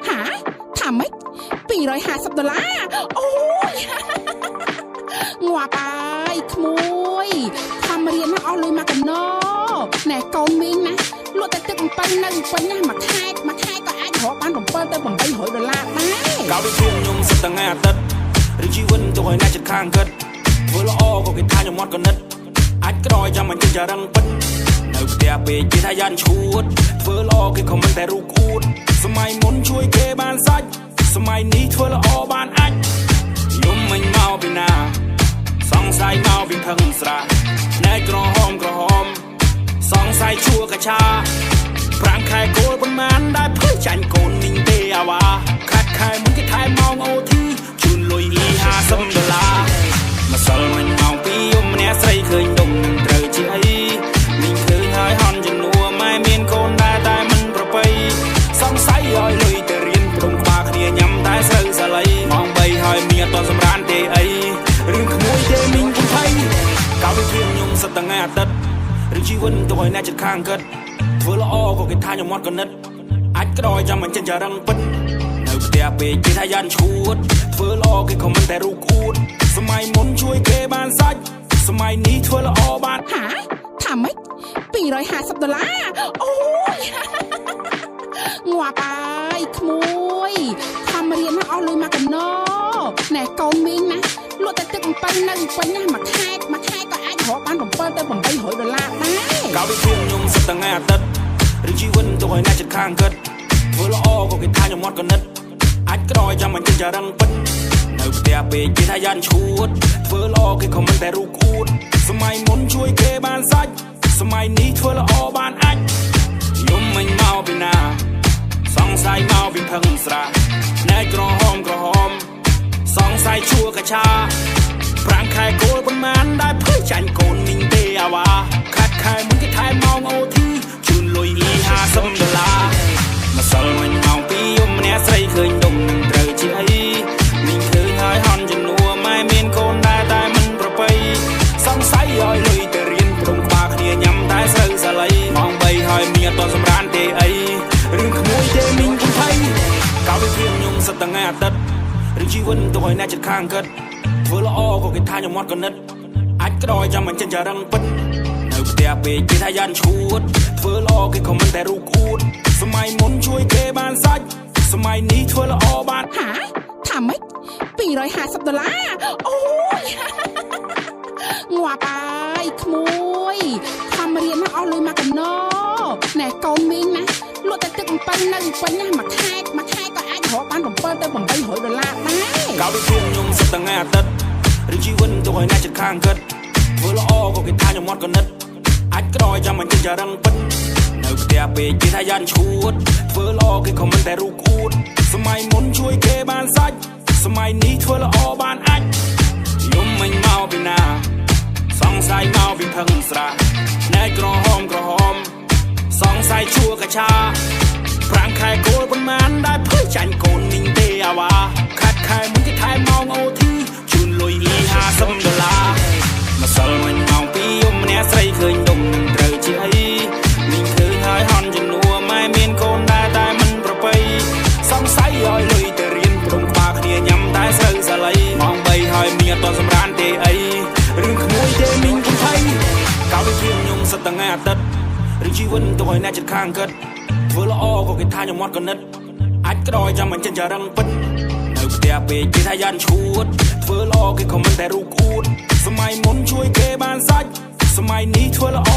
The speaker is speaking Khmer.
ហាថាម៉េច250ដុល្លារអូយ ងាប់ហើយក្មួយខំរៀនណាអស់លុយមកកណោណែកូនមីងណាលក់តែទឹកអំពៅនៅពេញណាមួយខែមួយខែក៏អាចរកបាន7ទៅ800ដុល្លារដែរ កាលពីខ្ញុំខ្ញុំសិតតែថ្ងៃអាទិត្យឬជីវិតទុកឲ្យអ្នកចិត្តខាងគិតធ្វើល្អក៏គេថាខ្ញុំអត់កណិតអាចក្រយចាំមិនចិញ្ចរឹងពិតនៅផ្ទះពេកគេថាយ៉ាន់ឈួតធ្វើល្អគេខមមិនតែរូបអួតសម័យមុនជួយគេបានសាច់សម័យនេះធ្វើល្អបានអាចយំមិញមកពីណា សង្ស័យមកពីផឹងស្រាណែក្រហមក្រហមសង្ស័យជួកឆាប្រាំងខែគោលប៉ុន្មានដែលភ័យចាញ់កូនមីងទេអាវ៉ាខាត់ខែមុនគេថែមម៉ោងអូធីជូនលុយអ៊ី50ដុល្លារម្សិលមិញម៉ោង2យំម្នាក់ស្រីឃើញដុំនឹងត្រូវជាអីមីងឃើញហើយហន់ជំនួម៉ែមានកូនដែរតែមិនប្រពៃសង្ស័យឲ្យលុយទៅរៀនព្រមក្បាលគ្នាញ៉ាំតែស្រូវសាលីម៉ោង3ហើយមីងអត់ទាន់សម្រានទេអីរឿងក្មួយទេមីងពុំភ័យកាលពីខ្ញុំសិតតែថ្ងៃអាទិត្យឬជីវិតទុកឲ្យអ្នកចិត្តខាងគិតធ្វើល្អក៏គេថាខ្ញុំអត់កណិតអាចក្រយចាំមិនចិញ្ចរឹងពិតនៅផ្ទះពេកគេថាយ៉ាន់ឈួតធ្វើល្អគេខមមិនតែរូបអួតសម័យមុនជួយគេបានសាច់សម័យនេះធ្វើល្អបាន ហាថាម៉េច250ដុល្លារអូយ ងាប់ហើយក្មួយខំរៀនណាអស់លុយមកកណោណែកូនមីងណាលក់តែទឹកអំពៅនៅពេញណាមួយខែមួយខែក៏អាចរកបាន7ទៅ800ដុល្លារដែរ កាលពីខ្ញុំសិតតែថ្ងៃអាទិត្យឬជីវិតទុកឲ្យអ្នកចិត្តខាងគិតធ្វើល្អក៏គេថាខ្ញុំអត់កណិតអាចក្រយចាំមិនចិញ្ចរឹងពិតនៅផ្ទះពេកគេថាយ៉ាន់ឈួតធ្វើល្អគេខមមិនតែរូបអួតសម័យមុនជួយគេបានសាច់សម័យនេះធ្វើល្អបានអាចយំមិញមកពីណា សង្ស័យមកពីផឹងស្រាណែក្រហមក្រហមសង្ស័យជួកឆាប្រាំងខែគោលប៉ុន្មានដែលភ័យចាញ់កូនមីងទេអាវ៉ាខាត់ខែមុនគេថែមម៉ោងអូធីជូនលុយអ៊ី50ដុល្លារម្សិលមិញម៉ោង2យំម្នាក់ស្រីឃើញដុំនឹងត្រូវជាអីមីងឃើញហើយហន់ជំនួម៉ែមានកូនដែរតែមិនប្រពៃសង្ស័យឲ្យលុយទៅរៀនព្រមក្បាលគ្នាញ៉ាំតែស្រូវសាលីម៉ោង3ហើយមីងអត់ទាន់សម្រានទេអីរឿងក្មួយទេមីងពុំភ័យកាលពីខ្ញុំសិតតែថ្ងៃអាទិត្យឬជីវិតទុកឲ្យអ្នកចិត្តខាងគិតធ្វើល្អក៏គេថាខ្ញុំអត់កណិតអាចក្រយចាំមិនចិញ្ចរឹងពិតនៅផ្ទះពេកគេថាយ៉ាន់ឈួតធ្វើល្អគេខមមិនតែរូបអួតសម័យមុនជួយគេបានសាច់សម័យនេះធ្វើល្អបាន ហាថាម៉េច250ដុល្លារអូយ ងាប់ហើយក្មួយខំរៀនណាអស់លុយមកកណោណែកូនមីងណាលក់តែទឹកអំពៅនៅពេញណាមួយខែមួយខែក៏អាចរកបាន7ទៅ800ដុល្លារដែរ កាលពីខ្ញុំសិតតែថ្ងៃអាទិត្យឬជីវិតទុកឲ្យអ្នកចិត្តខាងគិតធ្វើល្អក៏គេថាខ្ញុំអត់កណិតអាចក្រយចាំមិនចិញ្ចរឹងពិតនៅផ្ទះពេកគេថាយ៉ាន់ឈួតធ្វើល្អគេខមមិនតែរូបអួតសម័យមុនជួយគេបានសាច់សម័យនេះធ្វើល្អបានអាចយំមិញមកពីណា សង្ស័យមកពីផឹងស្រាណែក្រហមក្រហមសង្ស័យជួកឆាប្រាំងខែគោលប៉ុន្មានដែលភ័យចាញ់កូនមីងទេអាវ៉ាខាត់ខែមុនគេថែមម៉ោងអូធីជូនលុយអ៊ី50ដុល្លារម្សិលមិញម៉ោង2យំម្នាក់ស្រីឃើញដុំនឹងត្រូវជាអីមីងឃើញហើយហន់ជំនួម៉ែមានកូនដែរតែមិនប្រពៃសង្ស័យឲ្យលុយទៅរៀនព្រមក្បាលគ្នាញ៉ាំតែស្រូវសាលីម៉ោង3ហើយមីងអត់ទាន់សម្រានទេអីរឿងក្មួយទេមីងពុំភ័យកាលពីខ្ញុំសិតតែថ្ងៃអាទិត្យឬជីវិតទុកឲ្យអ្នកចិត្តខាងគិតធ្វើល្អក៏គេថាខ្ញុំអត់កណិតអាចក្រយចាំមិនចិញ្ចរឹងពិតនៅផ្ទះពេកគេថាយ៉ាន់ឈួតធ្វើល្អគេខមមិនតែរូបអួតសម័យមុនជួយគេបានសាច់សម័យនេះធ្វើល្អ